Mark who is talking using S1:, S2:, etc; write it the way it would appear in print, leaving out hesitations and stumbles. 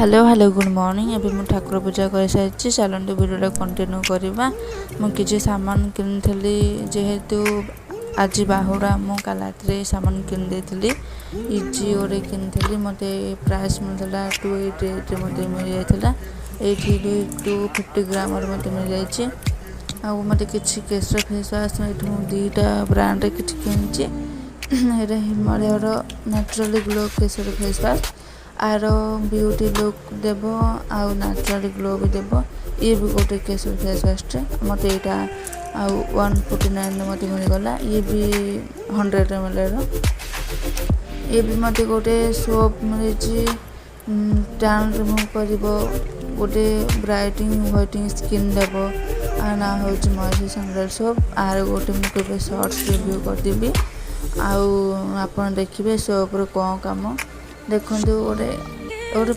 S1: Hello hello, good morning. ଏବେ ମୁଁ ଠାକୁର ପୂଜା କରିସାରିଛି। ଚାଲନ୍ତୁ, ଭିଡ଼ିଓଟା କଣ୍ଟିନ୍ୟୁ କରିବା। ମୁଁ କିଛି ସାମାନ କିଣିଥିଲି। ଯେହେତୁ ଆଜି ବାହୁଡ଼ା, ମୁଁ କାଲି ରାତିରେ ସାମାନ କିଣିଦେଇଥିଲି। ଏଜିଓରେ କିଣିଥିଲି। ମୋତେ ପ୍ରାଇସ୍ ମିଳିଥିଲା 288ରେ, ମୋତେ ମିଳିଯାଇଥିଲା। ଏଇଠି 250 ଗ୍ରାମର ମୋତେ ମିଳିଯାଇଛି। ଆଉ ମୋତେ କିଛି କେଶର ଫେସ୍ ୱାଶ୍, ଏଇଠି ମୁଁ ଦୁଇଟା ବ୍ରାଣ୍ଡରେ କିଛି କିଣିଛି। ଏଇଟା ହିମାଳୟର ନ୍ୟାଚୁରାଲି ଗ୍ଲୋ କେଶର ଫେସ୍ ୱାଶ୍। ଆର ବିୟୁଟି ଲୁକ୍ ଦେବ ଆଉ ନ୍ୟାଚୁରାଲି ଗ୍ଲୋ ବି ଦେବ। ଇଏ ବି ଗୋଟେ କେଶର ଫେସ୍ ୱାଶ୍ଟେ। ମୋତେ ଏଇଟା ଆଉ 149ରେ ମୋତେ ମିଳିଗଲା। ଇଏ ବି 100 ଏମ୍ଏଲ୍ର। ଇଏ ବି ମୋତେ ଗୋଟେ ସୋପ୍ ମିଳିଛି। ଟ୍ୟାନ୍ ରିମୁଭ୍ କରିବ, ଗୋଟେ ବ୍ରାଇଟିଂ ହ୍ୱାଇଟିଂ ସ୍କିନ୍ ଦେବ। ଆ ନାଁ ହେଉଛି ମହେଶ ସାଣ୍ଡାଲ ସୋପ୍। ଆର ଗୋଟେ ମୁଁ କେବେ ସର୍ଟସ୍ ରିଭ୍ୟୁ କରିଦେବି ଆଉ ଆପଣ ଦେଖିବେ ସୋପ୍ର କ'ଣ କାମ। ଦେଖନ୍ତୁ, ଗୋଟେ ଗୋଟେ